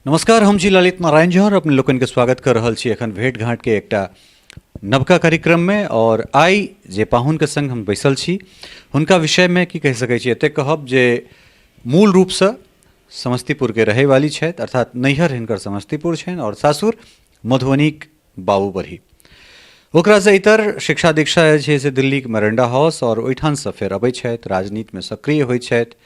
नमस्कार, हम छी ललित नारायण झा और अपने लोकनि के स्वागत कर रहल छी एखन भेंट घाट के एकटा नवका कार्यक्रम में। और आई जे पाहुन के संग हम बैसल छी हुनका विषय में की कहि सकै छी, एतेक कहब जे मूल रूप से समस्तीपुर के रहै वाली छथि, अर्थात नैहर हिनकर समस्तीपुर छनि और सासुर मधुबनीक बाबूबरही। ओकरासँ इतर शिक्षा दीक्षा जे छै से दिल्लीके मिरांडा हाउस और ओहिठामसँ फेर अबै छथि, राजनीतिमे सक्रिय होइ छथि,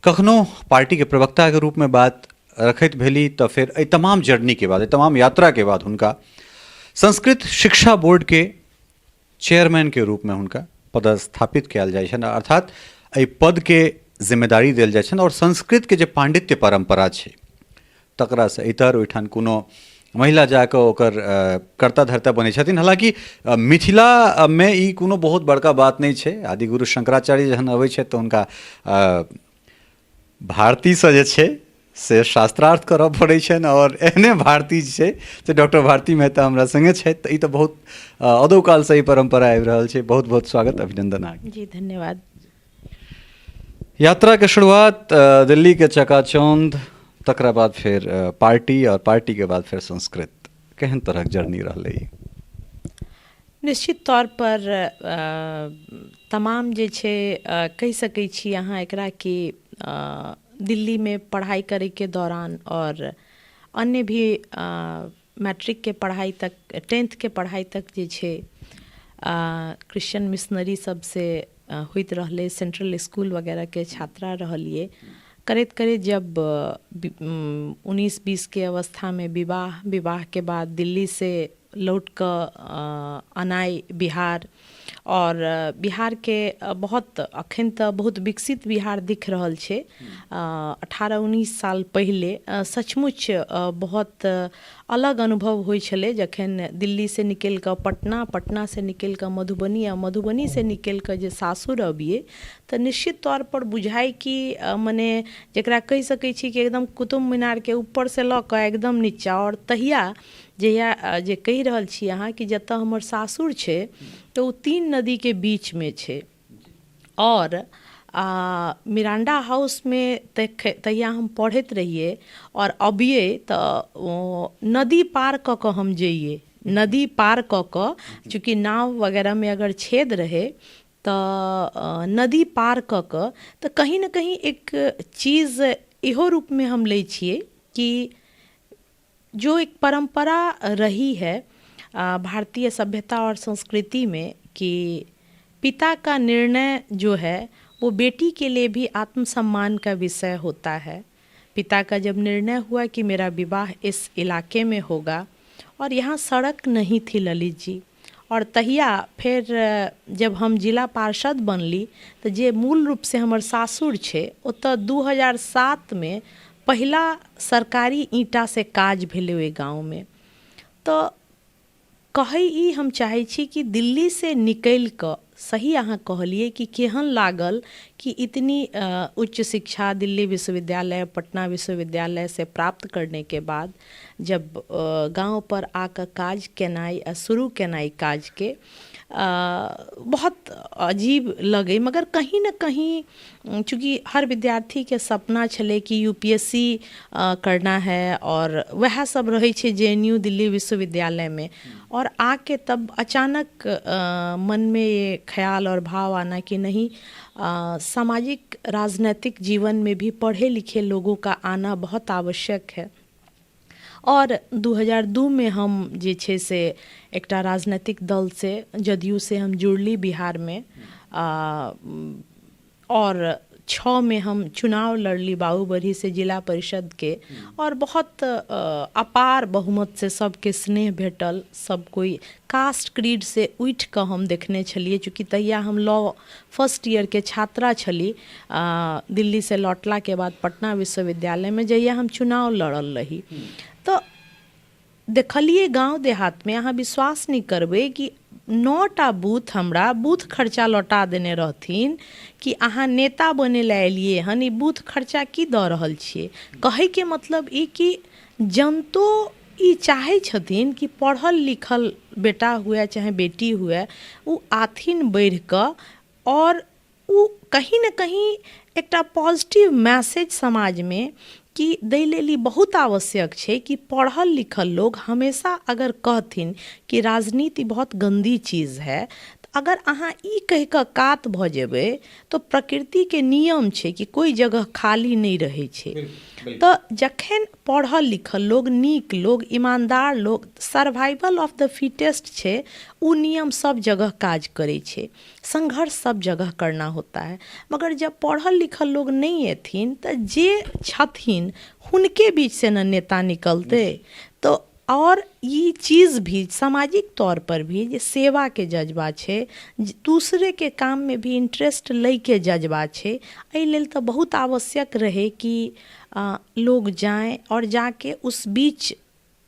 कखनो पार्टीके प्रवक्ताके रूपमे बात रखैत भेली। तऽ फेर एहि तमाम जर्नीके बाद, एहि तमाम यात्राके बाद हुनका संस्कृत शिक्षा बोर्डके चेयरमैनके रूपमे हुनका पदस्थापित कयल जाइ छनि, अर्थात एहि पदके जिम्मेदारी देल जाइ छनि। और संस्कृतके जे पाण्डित्य परम्परा छै तकरासँ इतर ओहिठाम कोनो महिला जाकऽ ओकर कर्ता धर्ता बनै छथिन। हालाँकि मिथिलामे ई कोनो बहुत बड़का बात नहि छै। आदिगुरु शंकराचार्य जहन अबै छथि तऽ हुनका भारतीसँ जे छै से शास्त्रार्थ करऽ पड़ै छनि, आओर एहने भारती जे छै से डॉक्टर भारती मेहता हमरा सङ्गे छथि। तऽ ई तऽ बहुत अदौ कालसँ ई परम्परा आबि रहल छै। बहुत बहुत स्वागत, अभिनन्दन अहाँके। जी धन्यवाद। यात्राके शुरुआत दिल्लीके चकाचौंध, तकरा बाद फेर पार्टी, आओर पार्टीके बाद फेर संस्कृत, केहन तरहक जर्नी रहलै ई? निश्चित तौर पर तमाम जे छै कहि सकै छी अहाँ एकरा कि दिल्लीमे पढ़ाइ करैके दौरान आओर अन्य भी मैट्रिकके पढ़ाइ तक, टेंथके पढ़ाइ तक जे छै क्रिश्चियन मिशनरी सबसँ होइत रहलै। सेंट्रल इसकुल वगैरहके छात्रा रहलियै। करैत करैत जब 19-20के अवस्थामे विवाह, विवाहके बाद दिल्लीसँ लौट कऽ अनाइ बिहार, आओर बिहारके बहुत अखन तऽ बहुत विकसित बिहार दिख रहल छै। 18-19 साल पहिले सचमुच बहुत अलग अनुभव होइ छलै जखन दिल्लीसँ निकलि कऽ पटना, पटनासँ निकलि कऽ मधुबनी, आ मधुबनीसँ निकलि कऽ जे सासुर अबियै तऽ निश्चित तौरपर बुझाइ कि मने जकरा कहि सकै छी कि एकदम कुतुब मीनारके ऊपरसँ लऽ कऽ एकदम नीचाँ। आओर तहिया जहिया जे कहि रहल छी अहाँ कि जतऽ हमर सासुर छै तऽ ओ 3 नदीके बीचमे छै, आओर मिरांडा हाउसमे तहिया हम पढ़ैत रहियै आओर अबियै तऽ ओ नदी पार कऽ कऽ हम जइयै। नदी पार कऽ कऽ, चूँकि नाव वगैरहमे अगर छेद रहै तऽ नदी पार कऽ कऽ, तऽ कहीं ने कहीं एक चीज इहो रूपमे हम लै छियै कि जो एक परंपरा रही है भारतीय सभ्यता और संस्कृति में कि पिता का निर्णय जो है वो बेटी के लिए भी आत्मसम्मान का विषय होता है। पिता का जब निर्णय हुआ कि मेरा विवाह इस इलाके में होगा, और यहाँ सड़क नहीं थी ललित जी, और तहिया फेर जब हम जिला पार्षद बनली तऽ जे मूल रूपसँ हमर सासुर छै ओतऽ 2007मे पहिला सरकारी ईंटासँ काज भेलै ओहि गाँवमे। तऽ कहै ई हम चाहै छी कि दिल्लीसँ निकलि कऽ, सही अहाँ कहलियै कि केहन लागल कि इतनी उच्च शिक्षा दिल्ली विश्वविद्यालय, पटना विश्वविद्यालयसँ प्राप्त करनेके बाद जब गाँव पर आकऽ काज केनाइ आ शुरू केनाइ काजके बहुत अजीब लगै, मगर कहीं ने कहीं चूँकि हर विद्यार्थीके सपना छलै कि यू पी एस सी करना है आओर वएह सब रहै छै जे एन यू दिल्ली विश्वविद्यालयमे, आओर आके तब अचानक मनमे ये ख्याल और भाव आना कि नहीं, सामाजिक राजनैतिक जीवन में भी पढ़े लिखे लोगों का आना बहुत आवश्यक है। आओर 2002मे हम जे छै से एकटा राजनैतिक दलसँ जदयूसँ हम जुड़ली बिहारमे, आओर 6मे हम चुनाव लड़ली बाबूबरहीसँ जिला परिषदके, आओर बहुत अपार बहुमतसँ सबके स्नेह भेटल। सब कोइ कास्ट क्रीडसँ उठिकऽ हम देखने छलियै, चूँकि तहिया हम लॉ फर्स्ट ईयरके छात्रा छली दिल्लीसँ लौटलाके बाद पटना विश्वविद्यालयमे जहिया हम चुनाव लड़ल रही, तऽ देखलियै गाँव देहातमे, अहाँ विश्वास नहि करबै कि 9टा बूथ हमरा बूथ खर्चा लौटा देने रहथिन कि अहाँ नेता बनै लए एलियै हन, ई बूथ खर्चा की दऽ रहल छियै। कहैके मतलब ई कि जनतो ई चाहै छथिन कि पढ़ल लिखल बेटा हुए चाहे बेटी हुए, ओ आथिन बढ़िकऽ आओर ओ कहीं ने कहीं एकटा पॉजिटिव मैसेज समाजमे कि कि दै लेल ई बहुत आवश्यक छै कि पढ़ल लिखल लोग हमेशा अगर कहथिन कि राजनीति बहुत गंदी चीज है, तऽ अगर अहाँ ई कहि कऽ कात भऽ जेबै तऽ प्रकृतिके नियम छै कि कोइ जगह खाली नहि रहै छै। तऽ जखन पढ़ल लिखल लोग, नीक लोग, ईमानदार लोग, सर्वाइवल ऑफ the fittest छै, ओ नियम सब जगह काज करै छै। संघर्ष सब जगह करना होता है, मगर जब पढ़ल लिखल लोग नहि एथिन तऽ जे छथिन हुनके बीचसँ ने नेता निकलतै। तऽ आओर ई चीज भी सामाजिक तौर पर भी जे सेवाके जज्बा छै, दूसरेके काममे भी इंट्रेस्ट लैके जज्बा छै, एहि लेल तऽ बहुत आवश्यक रहै कि लोग जाएँ आओर जाके उस बीच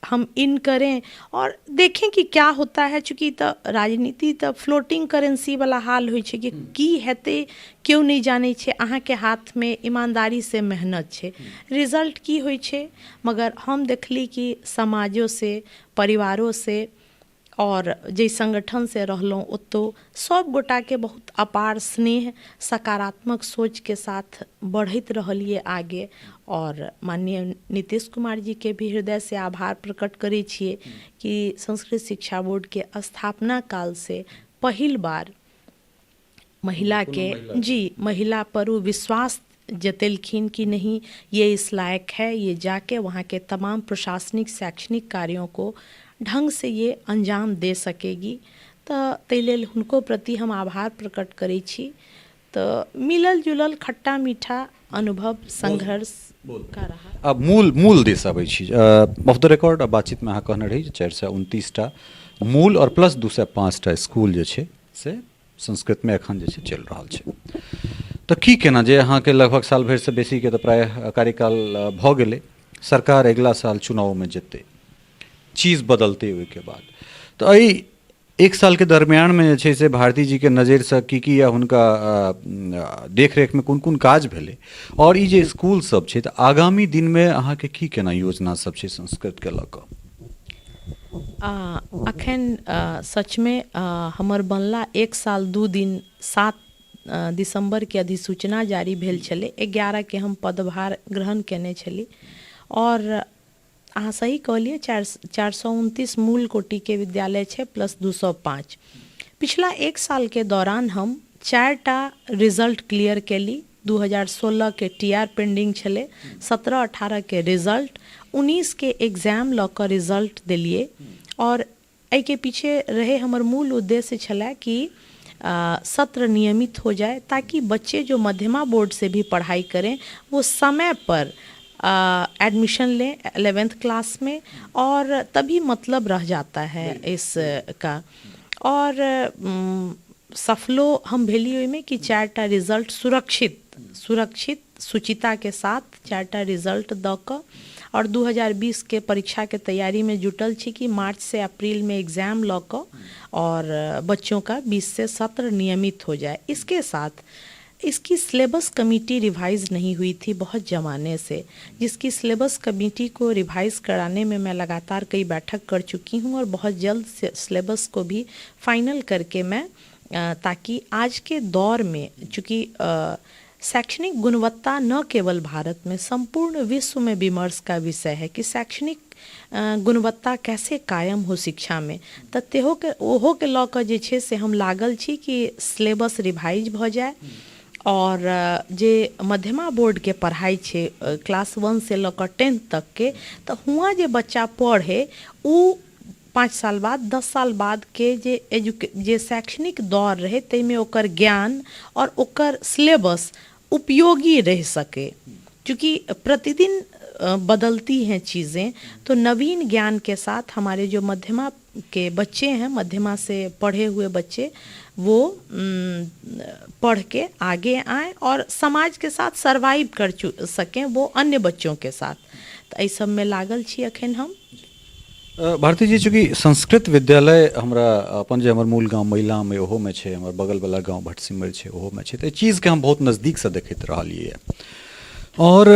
हम इन करें और देखें कि क्या होता है। चूँकि तऽ राजनीति तऽ फ्लोटिंग करेंसी वाला हाल होइ छै कि की हेतै केओ नहि जानै छै। अहाँके हाथमे ईमानदारीसँ मेहनत छै, रिजल्ट की होइ छै। मगर हम देखली कि समाजोसँ, परिवारोसँ आओर जाहि सङ्गठनसँ रहलहुँ ओतौ सभ गोटाके बहुत अपार स्नेह, सकारात्मक सोचके साथ बढ़ैत रहलियै आगे। आओर माननीय नीतीश कुमार जीके भी हृदयसँ आभार प्रकट करै छियै कि संस्कृत शिक्षा बोर्डके स्थापना कालसँ पहिल बार महिलाके जी महिला पर ओ विश्वास जतेलखिन कि नहीं, ये इस लायक है, ये जाके वहाँ के तमाम प्रशासनिक शैक्षणिक कार्यों को ढंग से ये अंजाम दे सकेगी। तऽ ताहि लेल हुनको प्रति हम आभार प्रकट करै छी। तऽ मिलल जुलल खट्टा मीठा अनुभव संघर्ष का रहा। आब मूल मूल दिस अबै छी। ऑफ the record बातचीतमे अहाँ कहने रही जे 429टा मूल आओर प्लस 205टा स्कूल जे छै से संस्कृतमे एखन जे छै चलि रहल छै। तऽ की केना जे अहाँके लगभग साल भरिसँ बेसीके तऽ प्रायः कार्यकाल भऽ गेलै, सरकार अगिला साल चुनावमे जेतै, चीज बदलतै ओहिके बाद, तऽ एहि एक सालके दरमियानमे जे छै से भारती जीके नजरिसँ की की या हुनका देखरेखमे कोन कोन काज भेलै, आओर ई जे स्कूल सब छै तऽ आगामी दिनमे अहाँके की केना योजना सब छै संस्कृतके लऽ कऽ? अखन सचमे हमर बनला 1 साल 2 दिन 7 दिसम्बरके अधिसूचना जारी भेल छलै, 11के हम पदभार ग्रहण केने छली। आओर अहाँ सही कहलियै, 429 मूल कोटिके विद्यालय छै प्लस 205। पिछला 1 सालके दौरान हम 4टा रिजल्ट क्लियर केली। 2016के टी आर पेंडिंग छलै, 17-18के रिजल्ट, 19के एग्जाम लऽ कऽ रिजल्ट देलियै। आओर एहिके पीछे रहै हमर मूल उद्देश्य छलै कि सत्र नियमित हो जाए ताकि बच्चे जो मध्यमा बोर्ड से भी पढ़ाई करें वो समय पर एडमिशन लें 11th class में, और तभी मतलब रह जाता है इस का। और सफलो हम भेली ओहिमे कि 4टा रिजल्ट सुरक्षित सुरक्षित शुचिताके साथ 4टा रिजल्ट दऽ कऽ, आओर 2020के परीक्षाके तैयारीमे जुटल छी कि मार्च से अप्रैलमे एग्जाम लऽ कऽ और बच्चों का 20 से सत्र नियमित हो जाए। इसके साथ इसकी सिलेबस कमेटी रिवाइज़ नहीं हुई थी बहुत ज़माने से, जिसकी सिलेबस कमेटी को रिवाइज़ कराने में मैं लगातार कई बैठक कर चुकी हूँ और बहुत जल्द सिलेबस को भी फाइनल करके मैं, ताकि आज के दौर में चूँकि शैक्षणिक गुणवत्ता न केवल भारत में संपूर्ण विश्व में विमर्श का विषय है कि शैक्षणिक गुणवत्ता कैसे कायम हो शिक्षा में, तऽ तेहोके ओहोके लऽ कऽ जे छै से हम लागल छी कि सिलेबस रिवाइज भऽ जाय आओर जे मध्यमा बोर्डके पढ़ाइ छै क्लास 1 से लऽ कऽ 10th तकके, तऽ हुआँ जे बच्चा पढ़ै ओ 5 साल बाद 10 साल बादके जे जे शैक्षणिक दौर रहै ताहिमे ओकर ज्ञान आओर ओकर सिलेबस उपयोगी रहि सकै। चूँकि प्रतिदिन बदलती हैं चीज़ें, तो नवीन ज्ञान के साथ हमारे जो मध्यमा के बच्चे हैं, मध्यमा से पढ़े हुए बच्चे, वो पढ़ के आगे आएँ और समाज के साथ सर्वाइव कर सकें वो अन्य बच्चों के साथ। तऽ एहि सबमे लागल छी अखन हम। भारती जी, चूँकि संस्कृत विद्यालय हमरा अपन जे हमर मूल गाँव मैलाम अइ ओहोमे छै, हमर बगलवला गाँव भटसिमैर छै ओहोमे छै, तऽ एहि चीजके हम बहुत नजदीकसँ देखैत रहलियै। आओर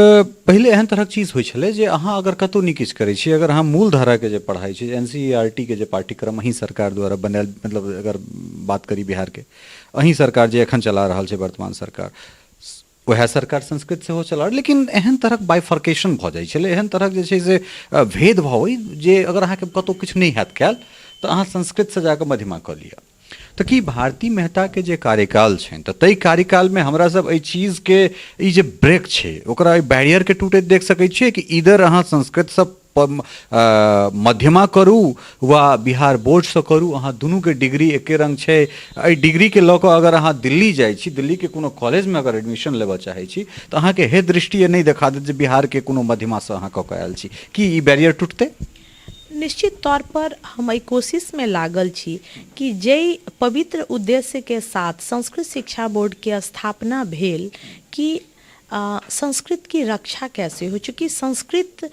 पहिले एहन तरहक चीज होइ छलै जे अहाँ अगर कतहु नहि किछु करै छी, अगर अहाँ मूल धाराके जे पढ़ाइ छै, N C E R T के जे पाठ्यक्रम अहीं सरकार द्वारा बनायल, मतलब अगर बात करी बिहारके, अहीं सरकार जे एखन चला रहल छै वर्तमान सरकार, वएह सरकार संस्कृत सेहो चला, लेकिन एहन तरहक बाइफर्केशन भऽ जाइ छलै, एहन तरहक जे छै से भेदभाव अइ जे अगर अहाँके कतहु किछु नहि हैत कयल तऽ अहाँ संस्कृतसँ जाकऽ मध्यमा कऽ लिअ। तऽ की भारती मेहताके जे कार्यकाल छनि तऽ ताहि कार्यकालमे हमरा सब एहि चीजके ई जे ब्रेक छै ओकरा एहि बैरियरके टूटैत देख सकै छियै कि इधर अहाँ संस्कृतसँ मध्यमा करू वा बिहार बोर्डसँ करू, अहाँ दुनूके डिग्री एके रङ्ग छै। एहि डिग्रीके लऽ कऽ अगर अहाँ दिल्ली जाइ छी, दिल्लीके कोनो कॉलेजमे अगर एडमिशन लेबऽ चाहै छी तऽ अहाँके हे दृष्टिए नहि देखा देत जे बिहारके कोनो मध्यमासँ अहाँ कऽ कऽ आयल छी। की ई बैरियर टुटतै? निश्चित तौर पर हम एहि कोशिशमे लागल छी कि जाहि पवित्र उद्देश्यके साथ संस्कृत शिक्षा बोर्डके स्थापना भेल कि संस्कृत की रक्षा कैसे हो, चूँकि संस्कृत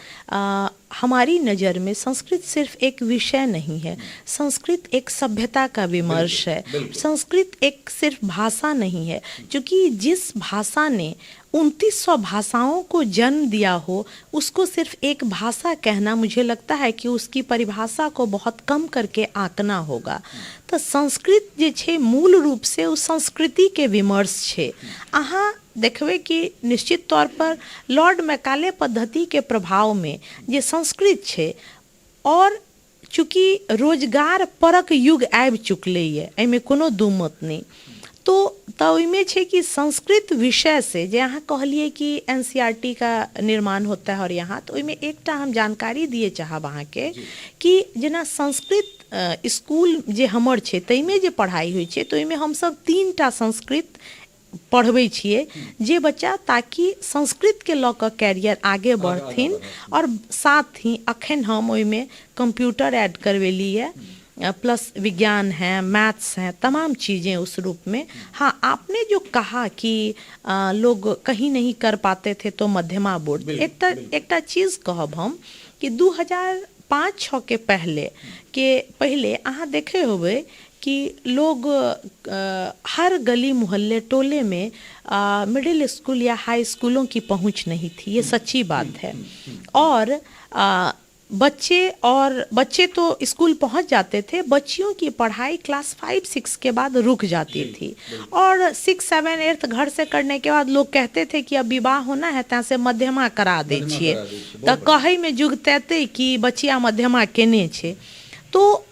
हमारी नज़र में संस्कृत सिर्फ एक विषय नहीं है, संस्कृत एक सभ्यता का विमर्श है, संस्कृत एक सिर्फ भाषा नहीं है। चूँकि जिस भाषा ने 2900 भाषाओं को जन्म दिया हो उसको सिर्फ एक भाषा कहना, मुझे लगता है कि उसकी परिभाषा को बहुत कम करके आंकना होगा। तऽ संस्कृत जे छै मूल रूप से ओ संस्कृतिके विमर्श छै। अहाँ देखबै कि निश्चित तौर पर लॉर्ड मैकाले पद्धतिके प्रभावमे जे संस्कृत छै, आओर चूँकि रोजगार परक युग आबि चुकलैए, एहिमे कोनो दू मत नहि, तो तऽ ओहिमे छै कि संस्कृत विषयसँ जे अहाँ कहलियै कि एन सी आर टी का निर्माण होता है और यहाँ, तऽ ओहिमे एकटा हम जानकारी दिअ चाहब अहाँके कि जेना संस्कृत इसकुल जे हमर छै ताहिमे जे पढ़ाइ होइ छै तऽ ओहिमे हमसभ 3टा संस्कृत पढ़बै छियै जे बच्चा ताकि संस्कृतके लऽ कऽ कैरियर आगे बढ़थिन। आओर साथ ही अखन हम ओहिमे कंप्यूटर ऐड करबेली है, प्लस विज्ञान है, मैथ्स है, तमाम चीज़ें उस रूप में। हाँ, आपने जो कहा कि लोग कहीं नहीं कर पाते थे तो मध्यमा बोर्ड, एकटा चीज़ कहब हम कि 2005-6 के पहले अहाँ देखे होबै कि लोग हर गली मोहल्ले टोले में मिडिल स्कूल या हाई स्कूलों की पहुंच नहीं थी, ये सच्ची बात है। और बच्चे तो स्कूल पहुंच जाते थे, बच्चियों की पढ़ाई क्लास 5-6 के बाद रुक जाती थी और 6 7 8 घर से करने के बाद लोग कहते थे कि अब विवाह होना है तहाँ से मध्यमा करा दे छियै, तऽ कहैमे जुगतेतै कि बचिया मध्यमा केने छै। तो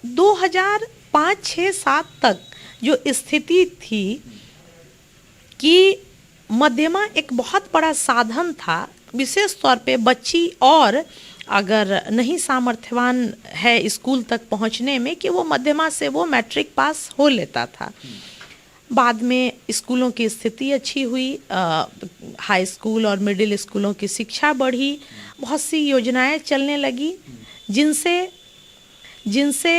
2005 6 7 तक जो स्थिति थी कि मध्यमा एक बहुत बड़ा साधन था, विशेष तौर पे बच्ची और अगर नहीं सामर्थ्यवान है स्कूल तक पहुंचने में कि वो मध्यमा से वो मैट्रिक पास हो लेता था। बाद में स्कूलों की स्थिति अच्छी हुई, हाई स्कूल और मिडिल स्कूलों की शिक्षा बढ़ी, बहुत सी योजनाएं चलने लगी जिनसे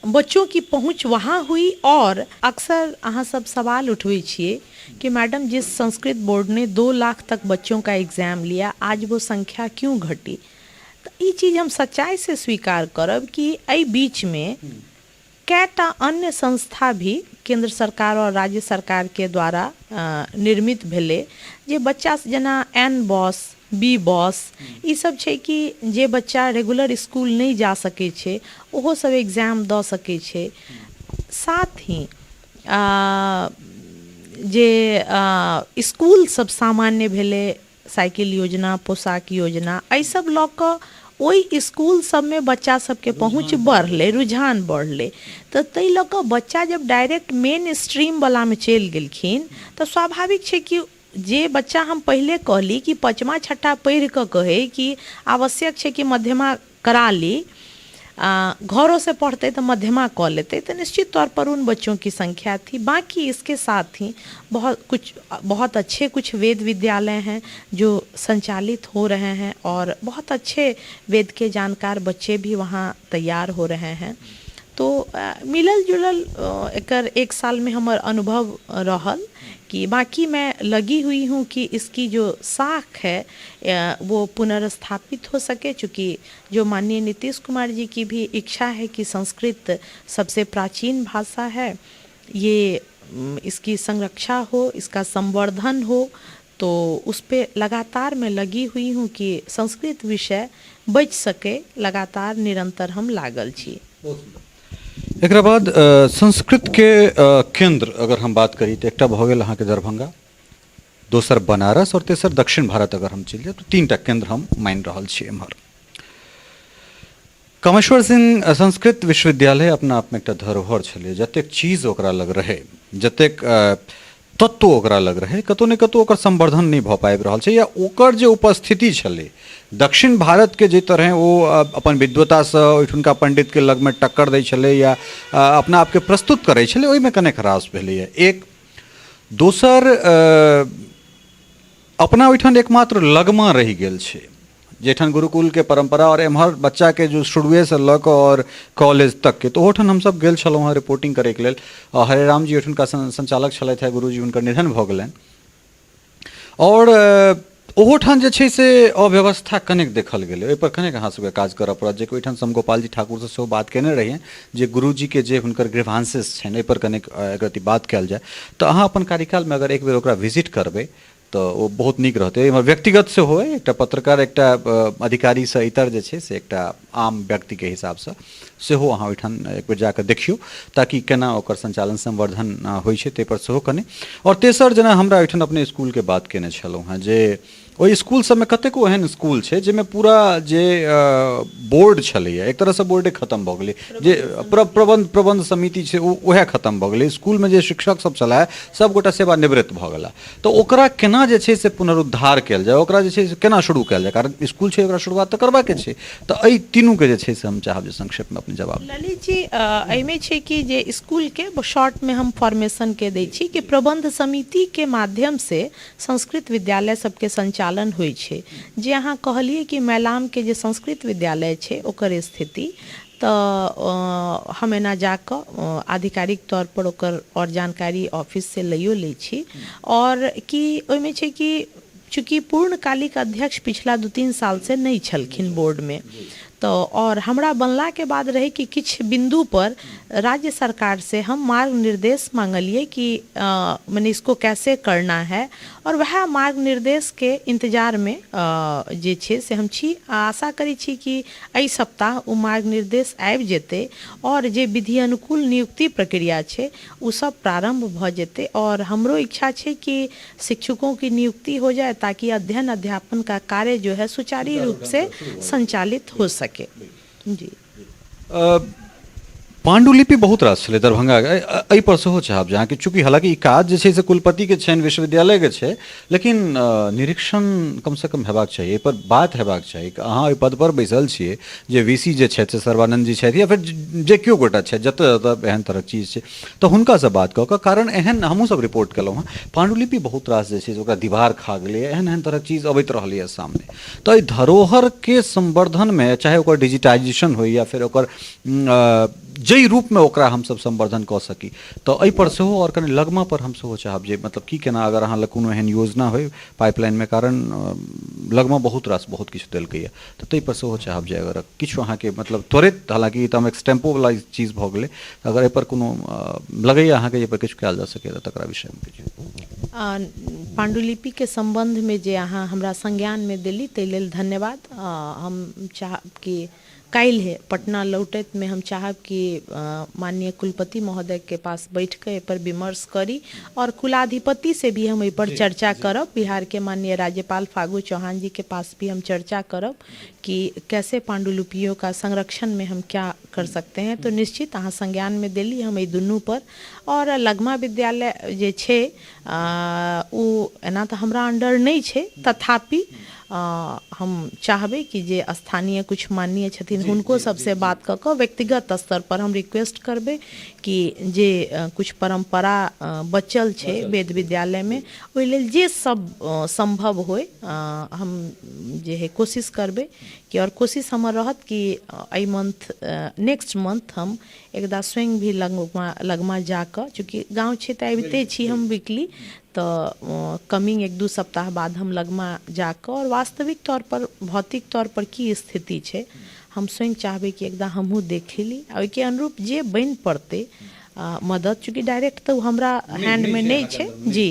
बच्चों की पहुंच वहाँ हुई। और अक्सर अहाँ सब सवाल उठबै छियै कि मैडम जिस संस्कृत बोर्ड ने 2 लाख तक बच्चों का एग्ज़ाम लिया, आज वो संख्या क्यों घटी? तऽ ई चीज हम सच्चाई से स्वीकार करब कि एहि बीचमे कएटा अन्य संस्था भी केंद्र सरकार और राज्य सरकार के द्वारा निर्मित भेलै जे बच्चा जेना एन बॉस, बी बॉस, ई सब छै कि जे बच्चा रेगुलर स्कूल नहि जा सकै छै ओहो सब एग्जाम दऽ सकै छै। साथ ही जे स्कूल सब सामान्य भेलै, साइकिल योजना, पोशाक योजना, एहि सब लऽ कऽ ओहि इसकुल सबमे बच्चा सबके पहुँच बढ़लै, रुझान बढ़लै। तऽ ताहि लऽ कऽ बच्चा जब डायरेक्ट मेन स्ट्रीमवलामे चलि गेलखिन तऽ स्वाभाविक छै कि जे बच्चा हम पहिले कहली कि पचमा छठा पढ़ि कऽ कहै कि आवश्यक छै कि मध्यमा करा ली, घरों से पढ़ते तो मध्यमा कऽ लेते, तो निश्चित तौर पर उन बच्चों की संख्या थी। बाकी इसके साथ ही बहुत कुछ बहुत अच्छे कुछ वेद विद्यालय हैं जो संचालित हो रहे हैं और बहुत अच्छे वेद के जानकार बच्चे भी वहाँ तैयार हो रहे हैं। तो मिलल जुलल एकर एक साल में हमर अनुभव रहल कि बाकी मैं लगी हुई हूँ कि इसकी जो साख है वो पुनर्स्थापित हो सके। चूँकि जो माननीय नीतीश कुमार जी की भी इच्छा है कि संस्कृत सबसे प्राचीन भाषा है, ये इसकी संरक्षा हो, इसका संवर्धन हो, तो उस पर लगातार मैं लगी हुई हूँ कि संस्कृत विषय बचि सके, लगातार निरंतर हम लागल छी। एकरा बाद संस्कृतके केन्द्र अगर हम बात करी तऽ एकटा भऽ गेल अहाँके दरभंगा, दोसर बनारस आओर तेसर दक्षिण भारत। अगर हम चलि जायब तऽ 3टा केन्द्र हम मानि रहल छी। एम्हर कामेश्वर सिंह संस्कृत विश्वविद्यालय अपना आपमे एकटा धरोहर छलै। जतेक चीज ओकरा लग रहै, जतेक तत्व ओकरा लग रहै, कतहु ने कतहु ओकर संवर्धन नहि भऽ पाबि रहल छै, या ओकर जे उपस्थिति छलै दक्षिण भारतके, जाहि तरहे ओ अपन विद्वतासँ ओहिठुनका पण्डितके लगमे टक्कर दै छलै या अपना आपके प्रस्तुत करै छलै, ओहिमे कनेक ह्रास भेलैए। एक दोसर, अपना ओहिठाम एकमात्र लगमा रहि गेल छै, जाहिठाम गुरुकुलके परम्परा आओर एम्हर बच्चाके जो शुरुएसँ लऽ कऽ आओर कॉलेज तकके। तऽ ओहोठाम हमसभ गेल छलहुँ हेँ रिपोर्टिंग करैके लेल। हरे राम जी ओहिठुनका संचालक छलथि हेँ, गुरुजी, हुनकर निधन भऽ गेलनि। आओर ओहोठाम जे छै से अव्यवस्था कनेक देखल गेलै। ओहिपर कनेक अहाँ सबके काज करऽ पड़त, जेकि ओहिठाम हम गोपालजी ठाकुरसँ सेहो बात कयने रहियनि जे गुरुजीके जे हुनकर ग्रीवांसेस छनि, एहिपर कनेक एक रत्ती बात कयल जाय। तऽ अहाँ अपन कार्यकालमे अगर एक बेर ओकरा विजिट करबै तऽ ओ बहुत नीक रहतै। एहिमे व्यक्तिगत सेहो अइ, एकटा पत्रकार, एकटा अधिकारीसँ इतर जे छै से एकटा आम व्यक्तिके हिसाबसँ सेहो अहाँ ओहिठाम एक बेर जाकऽ देखियौ, ताकि केना ओकर सञ्चालन संवर्धन होइ छै, ताहिपर सेहो कनि। आओर तेसर, जेना हमरा ओहिठाम अपने इसकुलके बात कयने छलहुँ हेँ, जे ओहि इसकुल सबमे कतेको एहन इसकुल छै जाहिमे पूरा जे बोर्ड छलैए, एक तरहसँ बोर्डे खतम भऽ गेलै, जे प्रबन्ध समिति छै ओ उएह खतम भऽ गेलै। इसकुलमे जे शिक्षक सब छलाह, सबगोटा सेवानिवृत्त भऽ गेला। तऽ ओकरा केना जे छै से पुनरुद्धार कयल जाय, ओकरा जे छै से केना शुरू कयल जाय? कारण इसकुल छै, ओकरा शुरुआत तऽ करबाके छै। तऽ एहि तीनूके जे छै से हम चाहब जे संक्षेपमे अपने जवाब। ललित जी, एहिमे छै कि जे इसकुलके शॉर्टमे हम फॉर्मेशनके दै छी कि प्रबन्ध समितिके माध्यमसँ संस्कृत विद्यालय सबके संचालन होइ छै। जे अहाँ कहलियै कि मैलामके जे संस्कृत विद्यालय छै ओकर स्थिति, तऽ हम एना जाकऽ आधिकारिक तौरपर ओकर आओर जानकारी ऑफिससँ लैयो लै छी। आओर कि ओहिमे छै कि चूँकि पूर्णकालिक अध्यक्ष पिछला 2-3 सालसँ नहि छलखिन बोर्डमे, तऽ आओर हमरा बनलाके बाद रहै कि किछु बिन्दुपर राज्य सरकारसँ हम मार्ग निर्देश माँगलियै कि मने इसको कैसे करना है, आओर वएह मार्ग निर्देशके इन्तजारमे जे छै से हम छी। आशा करै छी कि एहि सप्ताह ओ मार्ग निर्देश आबि जेतै आओर जे विधि अनुकूल नियुक्ति प्रक्रिया छै ओ सब प्रारम्भ भऽ जेतै। आओर हमरो इच्छा छै कि शिक्षकों की नियुक्ति हो जाए ताकि अध्ययन अध्यापन का कार्य जो है सुचारू रूप से संचालित हो सके। जी। पाण्डुलिपि बहुत रास छलै दरभंगाके। एहिपर सेहो चाहब जे अहाँके, चूँकि हालाँकि ई काज जे छै से कुलपतिके छनि, विश्वविद्यालयके छै, लेकिन निरीक्षण कमसँ कम हेबाक चाही, एहिपर बात हेबाक चाही। अहाँ ओहि पदपर बैसल छियै, जे वी सी जे छथि से सर्वानन्द जी छथि या फेर जे केओ गोटा छथि, जतऽ जतऽ एहन तरहक चीज छै तऽ हुनकासँ बात कऽ कऽ, कारण एहन हमहूँसभ रिपोर्ट केलहुँ हँ, पाण्डुलिपि बहुत रास जे छै से ओकरा दीवार खा गेलैए, एहन एहन तरहक चीज अबैत रहलैए सामने। तऽ एहि धरोहरके संवर्धनमे चाहे ओकर डिजिटाइजेशन होइ या फेर ओकर जाहि रूपमे ओकरा हमसभ संवर्धन कऽ सकी, तऽ एहिपर सेहो आओर कनि लगमापर हम सेहो चाहब जे मतलब की केना, अगर अहाँ लग कोनो एहन योजना होइ पाइपलाइनमे, कारण लगमा बहुत रास बहुत किछु देलकैए, तऽ ताहिपर सेहो चाहब जे अगर किछु अहाँके मतलब त्वरित, हालाँकि ई तऽ हम एक्सटेम्पोवला चीज भऽ गेलै, अगर एहिपर कोनो लगैए अहाँके जे एहिपर किछु कयल जा सकैए तऽ तकरा विषयमे किछु। पाण्डुलिपिके सम्बन्धमे जे अहाँ हमरा संज्ञानमे देली ताहि लेल धन्यवाद। हम चाहब कि काल्हि पटना लौटैतमे हम चाहब कि माननीय कुलपति महोदयके पास बैठ कऽ एहिपर विमर्श करी आओर कुलाधिपति से भी हम एहिपर चर्चा करब। बिहारके माननीय राज्यपाल फागू चौहान जी के पास भी हम चर्चा करब कि कैसे पांडुलिपियों का संरक्षण में हम क्या कर सकते हैं। तो निश्चित अहाँ संज्ञानमे देली हम एहि दुनू पर। आओर लगमा विद्यालय जे छै ओ एना तऽ हमरा अंडर नहि छै, तथापि हम चाहबै कि जे स्थानीय किछु माननीय छथिन हुनको सबसँ बात कऽ कऽ व्यक्तिगत स्तरपर हम रिक्वेस्ट करबै कि जे किछु परम्परा बचल छै वेद विद्यालयमे, ओहि लेल जे सब सम्भव होइ हम जे हइ कोशिश करबै कि, आओर कोशिश हमर रहत कि एहि मंथ, नेक्स्ट मंथ हम एकदा स्वयं भी लगमा लगमा जाकऽ, चूँकि गाँव छै तऽ अबिते छी हम वीकली, तऽ कमिंग 1-2 सप्ताह बाद हम लगमा जाकऽ आओर वास्तविक तौरपर भौतिक तौरपर की स्थिति छै हम स्वयं चाहबै कि एकदा हमहूँ देखि ली आ ओहिके अनुरूप जे बनि पड़तै मदद, चूँकि डायरेक्ट तऽ ओ हमरा हैंडमे नहि छै जी,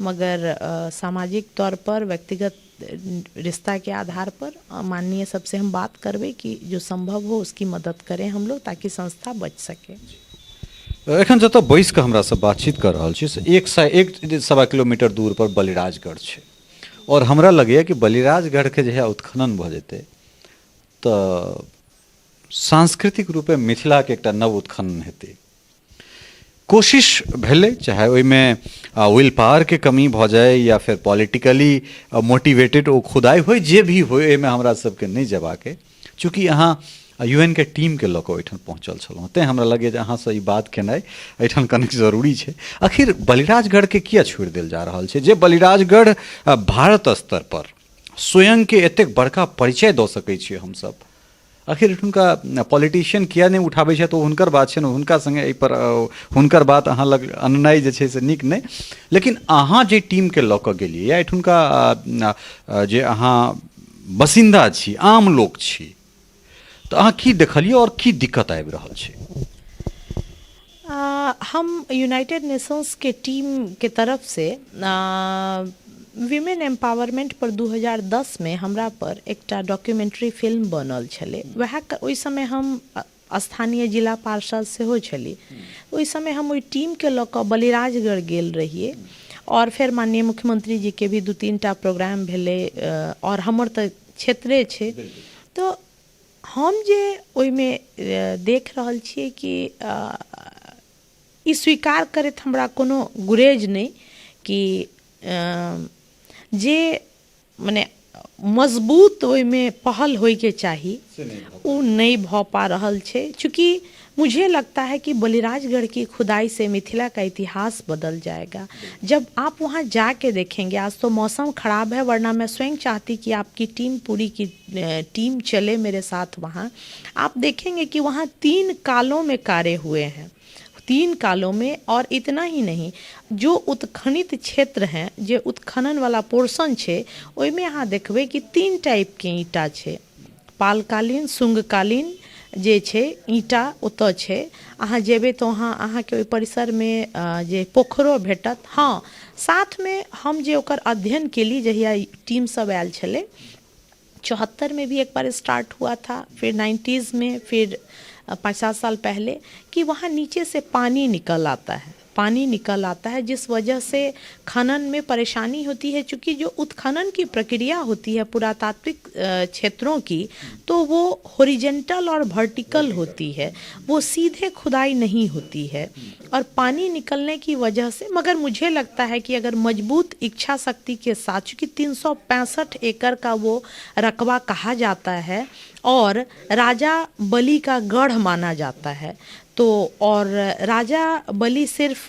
मगर सामाजिक तौरपर व्यक्तिगत रिश्ता के आधार पर माननीय सबसे हम बात करबै कि जो संभव हो उसकी मदद करें हम लोग ताकि संस्था बच सके। एखन जतऽ बैस कऽ हमरा सब बातचीत कऽ रहल छी से 1.25 किलोमीटर दूर पर बलिराजगढ़ छै आओर हमरा लगैए कि बलिराजगढ़के जहिया उत्खनन भऽ जेतै तऽ सांस्कृतिक रूपे मिथिलाके एकटा नव उत्खनन हेतै। कोशिश भेलै, चाहे ओहिमे will पावरके कमी भऽ जाय या फेर पॉलिटिकली मोटिवेटेड ओ खुदाइ होइ, जे भी होइ, एहिमे हमरा सबके नहि जेबाक अइ। चूँकि अहाँ यू एन के टीमके लऽ कऽ ओहिठाम पहुँचल छलहुँ, तेँ हमरा लगैए जे अहाँसँ ई बात केनाइ एहिठाम कनिक जरूरी छै। आखिर बलिराजगढ़के किया छोड़ि देल जा रहल छै, जे बलिराजगढ़ भारत स्तरपर स्वयंके एतेक बड़का परिचय दऽ सकै छियै हमसभ? आखिर एठुनका पॉलिटिशियन किया नहि उठाबै छथि, ओ हुनकर बात छनि, हुनका सङ्गे एहिपर हुनकर बात अहाँ लग अननाइ जे छै से नीक नहि। लेकिन अहाँ जे टीमके लऽ कऽ गेलियै या एठुनका जे अहाँ बसिन्दा छी, आम लोक छी, तऽ अहाँ की देखलियै आओर की दिक्कत आबि रहल छै? हम यूनाइटेड नेशंस के टीम के तरफ से विमेन एम्पावरमेंट पर 2010 मे हमरा पर एकटा डॉक्यूमेंट्री फिल्म बनल छलै। वएह ओहि समय हम स्थानीय जिला पार्षद सेहो छली। ओहि समय हम ओहि टीमके लऽ कऽ बलिराजगढ़ गेल रहियै आओर फेर माननीय मुख्यमंत्री जीके भी 2-3 टा प्रोग्राम भेलै आओर हमर तऽ क्षेत्रे छै, तऽ हम जे ओहिमे देख रहल छियै कि ई स्वीकार करैत हमरा कोनो गुरेज नहि कि जे मने मजबूत ओहिमे पहल होइके चाही ओ नहि भऽ पा रहल छै। चूँकि मुझे लगता है कि बलिराजगढ़ की खुदाई से मिथिला का इतिहास बदल जाएगा। जब आप वहाँ जाके देखेंगे, आज तो मौसम खराब है, वरना मैं स्वयं चाहती कि आपकी टीम पूरी की टीम चले मेरे साथ वहाँ। आप देखेंगे कि वहाँ 3 कालों में कार्य हुए हैं, 3 कालों में। और इतना ही नहीं, जो उत्खनित क्षेत्र हैं, जे उत्खनन वाला पोर्शन छै, ओहिमे अहाँ देखबै कि 3 टाइपके ईंटा छै। पालकालीन, शुंगकालीन जे छै ईंटा ओतऽ छै। अहाँ जेबै तऽ वहाँ अहाँके ओहि परिसरमे जे पोखरो भेटत। हँ, साथमे हम जे ओकर अध्ययन केली, जहिया टीम सब आयल छलै, 74 में भी एक बार स्टार्ट हुआ था, फिर 90s में, फिर 5-7 साल पहले, कि वहाँ नीचे से पानी निकल आता है, पानी निकल आता है, जिस वजह से खनन में परेशानी होती है। चूँकि जो उत्खनन की प्रक्रिया होती है पुरातात्विक क्षेत्रों की, तो वो हॉरिजेंटल और वर्टिकल होती है, वो सीधे खुदाई नहीं होती है, और पानी निकलने की वजह से। मगर मुझे लगता है कि अगर मजबूत इच्छा शक्ति के साथ, चूँकि 365 एकड़ का वो रकबा कहा जाता है और राजा बलि का गढ़ माना जाता है, तो और राजा बलि सिर्फ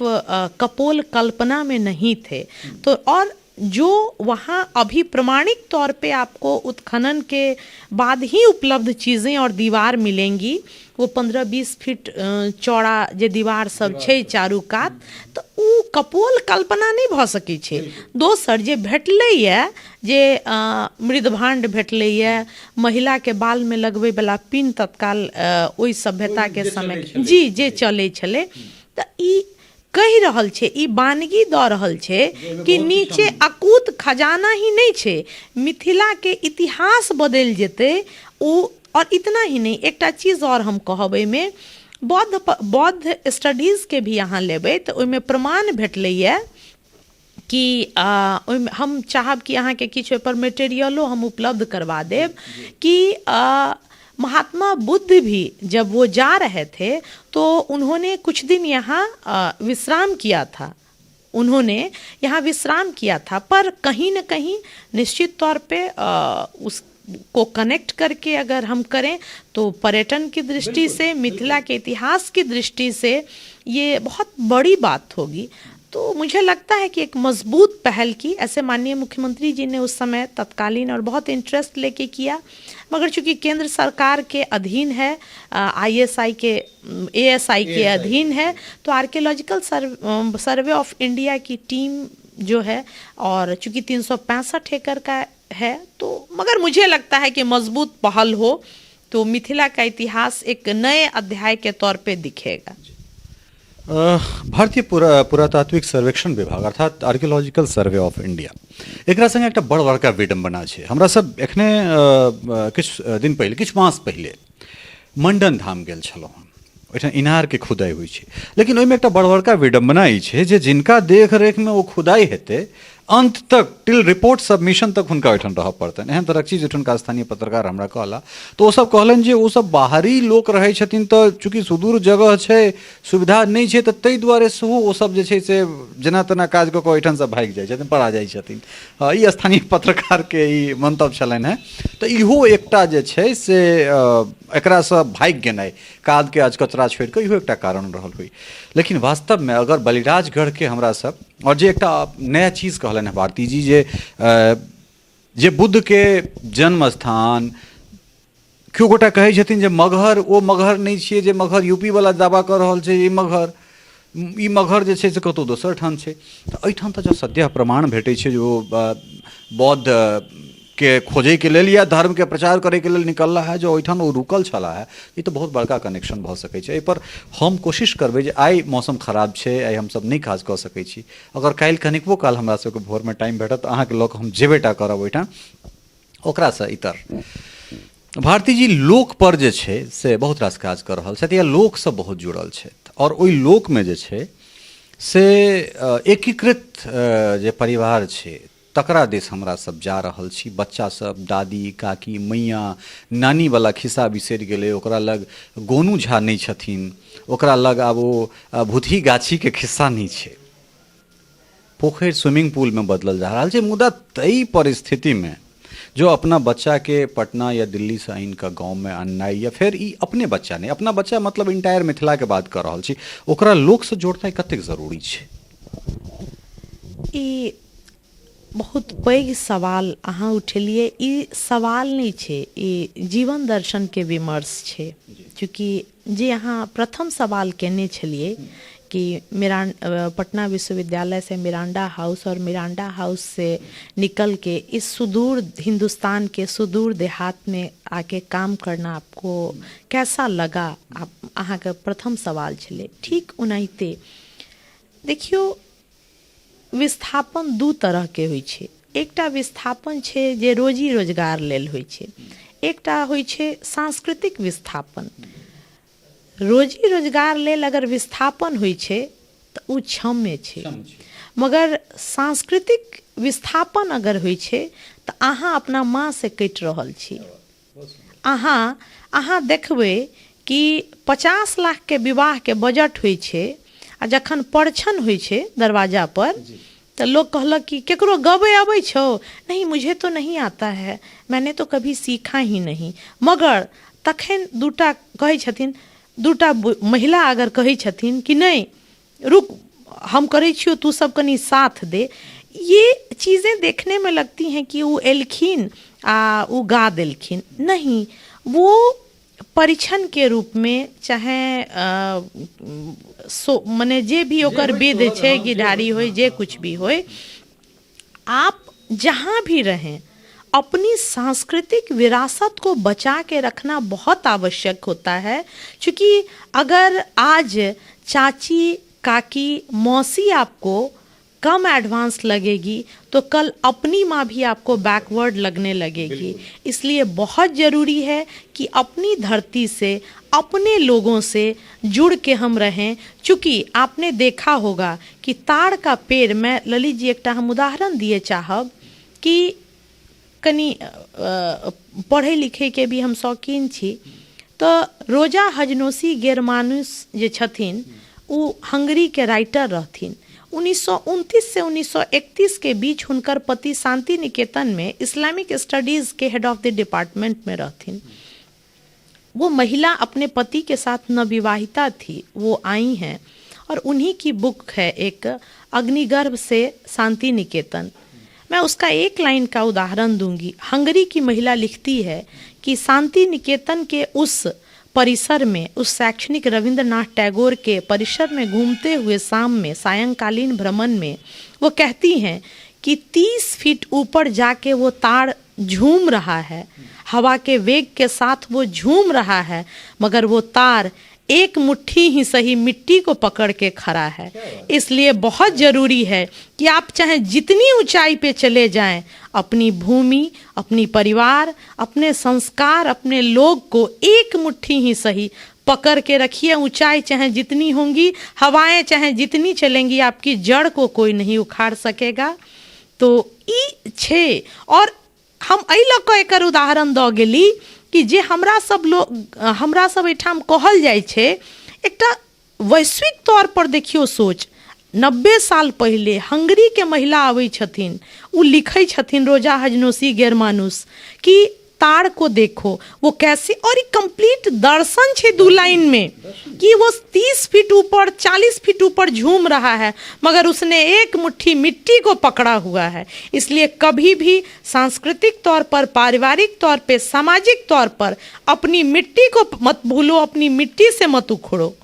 कपोल कल्पना में नहीं थे, तो और जो वहाँ अभी प्रमाणिक तौर पे आपको उत्खनन के बाद ही उपलब्ध चीज़ें और दीवार मिलेंगी, वो 15-20 फीट चौड़ा जे दीवार सब छै चारू कात, तऽ ओ कपोल कल्पना नहि भऽ सकै छै। दोसर जे भेटलैए, जे मृदभाण्ड भेटलैए, महिलाके बालमे लगबैवला पिन तत्काल ओहि सभ्यताके समय जी जे चलै छलै, तऽ ई कहि रहल छै, ई बानगी दऽ रहल छै कि नीचे अकूत खजाना ही नहि छै, मिथिलाके इतिहास बदलि जेतै ओ। और इतना ही नहीं, एकटा चीज और हम कहब, एहिमे बौद्ध बौद्ध स्टडीजके भी अहाँ लेबै तऽ ओहिमे प्रमाण भेटलैए कि ओहिमे हम चाहब कि अहाँके किछु ओहिपर मेटेरियलो हम उपलब्ध करवा देब कि महात्मा बुद्ध भी जब वो जा रहे थे तो उन्होंने कुछ दिन यहाँ विश्राम किया था, उन्होंने यहाँ विश्राम किया था। पर कहीं न कहीं निश्चित तौर पे उसको कनेक्ट करके अगर हम करें तो पर्यटन की दृष्टि से, मिथिला के इतिहास की दृष्टि से ये बहुत बड़ी बात होगी। तो मुझे लगता है कि एक मजबूत पहल की, ऐसे माननीय मुख्यमंत्री जी ने उस समय तत्कालीन और बहुत इंटरेस्ट लेके किया, मगर चूंकि केंद्र सरकार के अधीन है, आईएसआई के एएसआई के अधीन है, तो आर्कियोलॉजिकल सर्वे ऑफ इंडिया की टीम जो है, और चूंकि 365 एकड़ का है, तो मगर मुझे लगता है कि मजबूत पहल हो तो मिथिला का इतिहास एक नए अध्याय के तौर पे दिखेगा। भारतीय पुरातात्विक सर्वेक्षण विभाग अर्थात आर्कियोलॉजिकल सर्वे ऑफ इंडिया, एकरा संगे एकटा बड़ बड़का विडम्बना छै। हमरा सब एखने किछु दिन पहिले, किछु मास पहिले मंडन धाम गेल छलहुँ। ओहिठाम इनारके खुदाइ होइ छै लेकिन ओहिमे एकटा बड़ बड़का विडम्बना ई छै जे जिनका देखरेखमे ओ खुदाइ हेतै अन्त तक टिल रिपोर्ट सबमिशन तक हुनका ओहिठाम रहऽ पड़तनि। एहन तरहक चीज ओहिठुनका स्थानीय पत्रकार हमरा कहला, तऽ ओसभ कहलनि जे ओसभ बाहरी लोक रहै छथिन, तऽ चूँकि सुदूर जगह छै, सुविधा नहि छै, तऽ ताहि दुआरे सेहो ओसभ जे छै से जेना तेना काज कऽ कऽ ओहिठामसँ भागि जाइ छथिन, पड़ा जाइ छथिन। ई स्थानीय पत्रकारके ई मंतव्य छलनि हेँ। तऽ इहो एकटा जे छै से एकरासँ भागि गेनाइ, कादके अधकचरा छोड़ि कऽ, इहो एकटा कारण रहल होइ। लेकिन वास्तवमे अगर बलिराजगढ़के हमरा सब आओर जे एकटा नया चीज कहलनि हेँ भारती जी जे जे बुद्धके जन्म स्थान, केओ गोटा कहै छथिन जे मगहर, ओ मगहर नहि छियै जे मगहर यूपी वाला दावा कऽ रहल छै। ई मगहर, ई मगहर जे छै से कतहु दोसर ठाम छै। तऽ एहिठाम तऽ जँ सद्यः प्रमाण भेटै छै जे ओ बौद्ध के खोजैके लेल या धर्मके प्रचार करैके लेल निकलला है, जे ओहिठाम ओ रुकल छलाह है, ई तऽ बहुत बड़का कनेक्शन भऽ सकै छै। एहिपर हम कोशिश करबै जे आइ मौसम खराब छै, आइ हमसभ नहि काज कऽ सकै छी, अगर काल्हि कनिकबो काल हमरा सबके भोरमे टाइम भेटत तऽ अहाँके लऽ कऽ हम जेबे टा करब ओहिठाम। ओकरासँ इतर भारती जी लोकपर जे छै से बहुत रास काज कऽ रहल छथि या लोकसँ बहुत जुड़ल छथि, आओर ओहि लोकमे जे छै से एकीकृत जे परिवार छै तकरा दिस हमरा सब जा रहल छी। बच्चा सब दादी काकी मैया नानीवला खिस्सा बिसरि गेलै, ओकरा लग गोनू झा नहि छथिन, ओकरा लग आब ओ भूतही गाछीके खिस्सा नहि छै, पोखरि स्विमिंग पूलमे बदलल जा रहल छै। मुदा ताहि परिस्थितिमे जो अपना बच्चाके पटना या दिल्लीसँ आनि कऽ गाँवमे अननाइ, या फेर ई अपने बच्चा नहि, अपना बच्चा मतलब इंटायर मिथिलाके बात कऽ रहल छी, ओकरा लोकसँ जोड़नाइ कतेक जरूरी छै? ई बहुत पैघ सवाल अहाँ उठेलियै। ई सवाल नहि छै, ई जीवन दर्शनके विमर्श छै। चूँकि जे अहाँ प्रथम सवाल केने छलियै कि मिरान पटना विश्वविद्यालय से मिरांडा हाउस और मिरांडा हाउस से निकल के इस सुदूर हिंदुस्तान के सुदूर देहात में आके काम करना आपको कैसा लगा, आप अहाँके प्रथम सवाल छलै। ठीक ओनाहिते देखियौ, विस्थापन दू तरहके होइ छै। एकटा विस्थापन छै जे रोजी रोजगार लेल होइ छै, एकटा होइ छै सांस्कृतिक विस्थापन। रोजी रोजगार लेल अगर विस्थापन होइ छै तऽ ओ क्षम्य छै, मगर सांस्कृतिक विस्थापन अगर होइ छै तऽ अहाँ अपना माँसँ कटि रहल छी। अहाँ अहाँ देखबै कि 50 लाखके विवाहके बजट होइ छै, आ जखन परछन होइ छै दरवाजापर तऽ लोक कहलक कि केकरो गबै अबै छौ? नहीं, मुझे तो नहीं आता है, मैंने तो कभी सीखा ही नहीं। मगर तखन दूटा कहै छथिन, दूटा महिला अगर कहै छथिन कि नहि रुक, हम करै छियौ, तू सब कनि साथ दे। ये चीज़ें देखने में लगती हैं कि ओ एलखिन आ ओ गा देलखिन। नहीं, वो परिछन के रूप में चाहे सो मने जे भी ओकर विध छै, घिढारी होय, जे कुछ भी होय, आप जहाँ भी रहें अपनी सांस्कृतिक विरासत को बचा के रखना बहुत आवश्यक होता है। क्योंकि अगर आज चाची काकी मौसी आपको कम एडवांस लगेगी तो कल अपनी माँ भी आपको बैकवर्ड लगने लगेगी। इसलिए बहुत ज़रूरी है कि अपनी धरती से, अपने लोगों से जुड़ के हम रहें। चूँकि आपने देखा होगा कि ताड़ का पेड़, मैं ललित जी एकटा हम उदाहरण दिए चाहब कि कनि पढ़ै लिखैके भी हम शौकीन छी, तऽ रोजा हजनोसी गेरमानुस जे छथिन ओ हंगरीके राइटर रहथिन। 1929 से 1931 के बीच हुनकर पति शांति निकेतन में इस्लामिक स्टडीज़ के हेड ऑफ the department में रहथिन। वो महिला अपने पति के साथ नवविवाहिता थी, वो आई हैं और उन्हीं की बुक है एक अग्निगर्भ से शांति निकेतन। मैं उसका एक लाइन का उदाहरण दूंगी। हंगरी की महिला लिखती है कि शांति निकेतन के उस परिसर में, उस शैक्षणिक रविंद्रनाथ टैगोर के परिसर में घूमते हुए शाम में सायंकालीन भ्रमण में वो कहती हैं कि 30 फीट ऊपर जाके वो ताड़ झूम रहा है, हवा के वेग के साथ वो झूम रहा है, मगर वो तार एक मुट्ठी ही सही मिट्टी को पकड़ के खड़ा है। इसलिए बहुत ज़रूरी है कि आप चाहे जितनी ऊंचाई पे चले जाएं, अपनी भूमि, अपनी परिवार, अपने संस्कार, अपने लोग को एक मुट्ठी ही सही पकड़ के रखिए। ऊंचाई चाहे जितनी होंगी, हवाएं चाहे जितनी चलेंगी, आपकी जड़ को कोई नहीं उखाड़ सकेगा। तो ई छै। और हम एहि लऽ कऽ एकर उदाहरण दऽ गेली कि जे हमरा सब लोग, हमरा सब एहिठाम कहल जाइ छै, एकटा वैश्विक तौर पर देखियौ सोच, 90 साल पहिले हंगरीके महिला अबै छथिन, ओ लिखै छथिन रोजा हजनोसी गेरमानुस कि तार को देखो वो कैसे, और ई कंप्लीट दर्शन छै 2 लाइन में कि वो 30 फीट ऊपर 40 फीट ऊपर झूम रहा है, मगर उसने एक मुट्ठी मिट्टी को पकड़ा हुआ है। इसलिए कभी भी सांस्कृतिक तौर पर, पारिवारिक तौर पे, सामाजिक तौर पर अपनी मिट्टी को मत भूलो, अपनी मिट्टी से मत उखड़ो।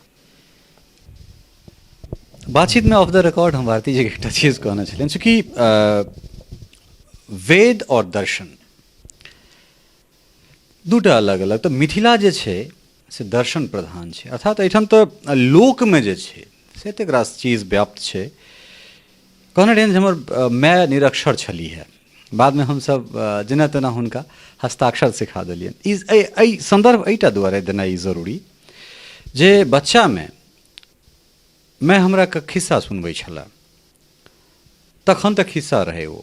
बातचीत में ऑफ the record हम भारती जी के एकटा चीज कहने छलियनि, चूँकि वेद और दर्शन दूटा अलग अलग, तऽ मिथिला जे छै से दर्शन प्रधान छै, अर्थात एहिठाम तऽ लोकमे जे छै से एतेक रास चीज व्याप्त छै। कहने रहियनि जे हमर माय निरक्षर छलीह, बादमे हमसभ जेना तेना हुनका हस्ताक्षर सिखा देलियनि। ई एहि सन्दर्भ एहिटा दुआरे देनाइ ई जरूरी जे बच्चामे माय हमरा खिस्सा सुनबै छलए, तखन तऽ खिस्सा रहै ओ,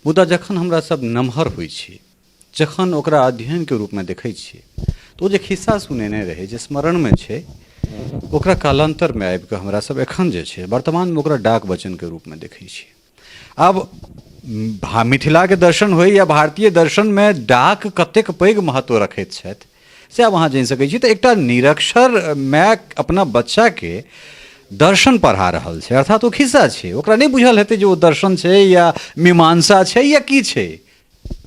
मुदा जखन हमरा सब नमहर होइ छी, जखन ओकरा अध्ययनके रूपमे देखै छियै, तऽ ओ जे खिस्सा सुनेने रहै, जे स्मरणमे छै, ओकरा कालान्तरमे आबिकऽ हमरा सब एखन जे छै वर्तमानमे ओकरा डाक वचनके रूपमे देखै छियै। आब मिथिलाके दर्शन होइ या भारतीय दर्शनमे डाक कतेक पैघ महत्व रखैत छथि से आब अहाँ जानि सकै छी। तऽ एकटा निरक्षर माय अपना बच्चाके दर्शन पढ़ा रहल छै, अर्थात ओ खिस्सा छै, ओकरा नहि बुझल हेतै जे ओ दर्शन छै या मीमांसा छै या की छै,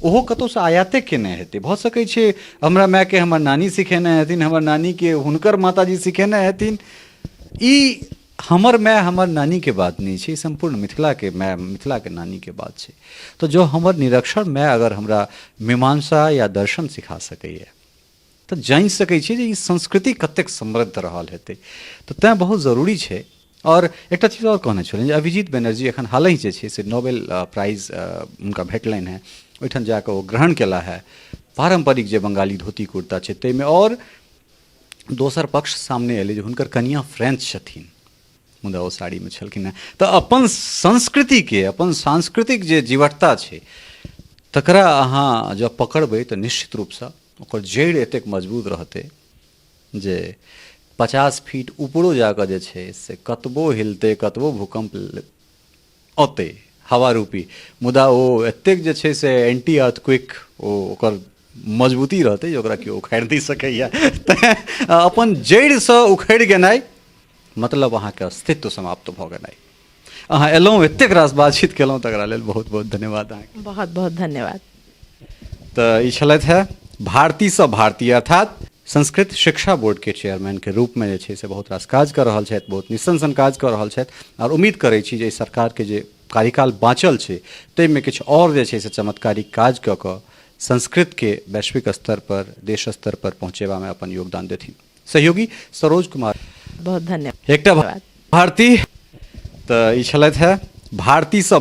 ओहो कतहुसँ आयाते केने हेतै। भऽ सकै छै हमरा मायके हमर नानी सिखेने हेथिन, हमर नानीके हुनकर माताजी सिखेने हेथिन। ई हमर माय हमर नानीके बात नहि छै, ई सम्पूर्ण मिथिलाके माय मिथिलाके नानीके बात छै। तऽ जँ हमर निरक्षर माय अगर हमरा मीमांसा या दर्शन सिखा सकैए तऽ जानि सकै छियै जे ई संस्कृति कतेक समृद्ध रहल हेतै। तऽ तैँ बहुत जरूरी छै। आओर एकटा चीज आओर कहने छलहुँ जे अभिजीत बनर्जी एखन हालहि जे छै से नोबेल प्राइज हुनका भेटलनि हेँ, ओहिठाम जाकऽ ओ ग्रहण केला हेँ पारम्परिक जे बंगाली धोती कुर्ता छै ताहिमे। आओर दोसर पक्ष सामने एलै जे हुनकर कनियाँ फ्रेंच छथिन, मुदा ओ साड़ीमे छलखिन हेँ। तऽ अपन संस्कृतिके, अपन सांस्कृतिक जे जीवटता छै तकरा अहाँ जँ पकड़बै तऽ निश्चित रूपसँ ओकर जड़ि एतेक मजबूत रहतै जे 50 फीट ऊपरो जाकऽ जे छै से कतबो हिलतै, कतबो भूकम्प औतै हवा रूपी, मुदा ओ एतेक जे छै से एंटी अर्थक्विक ओ ओकर मजबूती रहतै जे ओकरा केओ उखाड़ि नहि सकैए। तैँ अपन जड़िसँ उखड़ि गेनाइ मतलब अहाँके अस्तित्व समाप्त भऽ गेनाइ। अहाँ एलहुँ, एतेक रास बातचीत केलहुँ, तकरा लेल बहुत बहुत धन्यवाद अहाँके। बहुत बहुत धन्यवाद। तऽ ई छलथि है भारतीसँ भारती, अर्थात संस्कृत शिक्षा बोर्डके चेयरमैनके रूपमे जे छै से बहुत रास काज कऽ रहल छथि, बहुत निस्सन काज कऽ रहल छथि। आओर उम्मीद करै छी जे एहि सरकारके जे कार्यकाल बाँचल छै ताहिमे किछु आओर जे छै से चमत्कारिक काज कऽ कऽ संस्कृतके वैश्विक स्तर पर, देश स्तर पर पहुँचेबामे अपन योगदान देथिन। सहयोगी सरोज कुमार, बहुत धन्यवाद। एकटा भारती। तऽ ई छलथि है भारतीसँ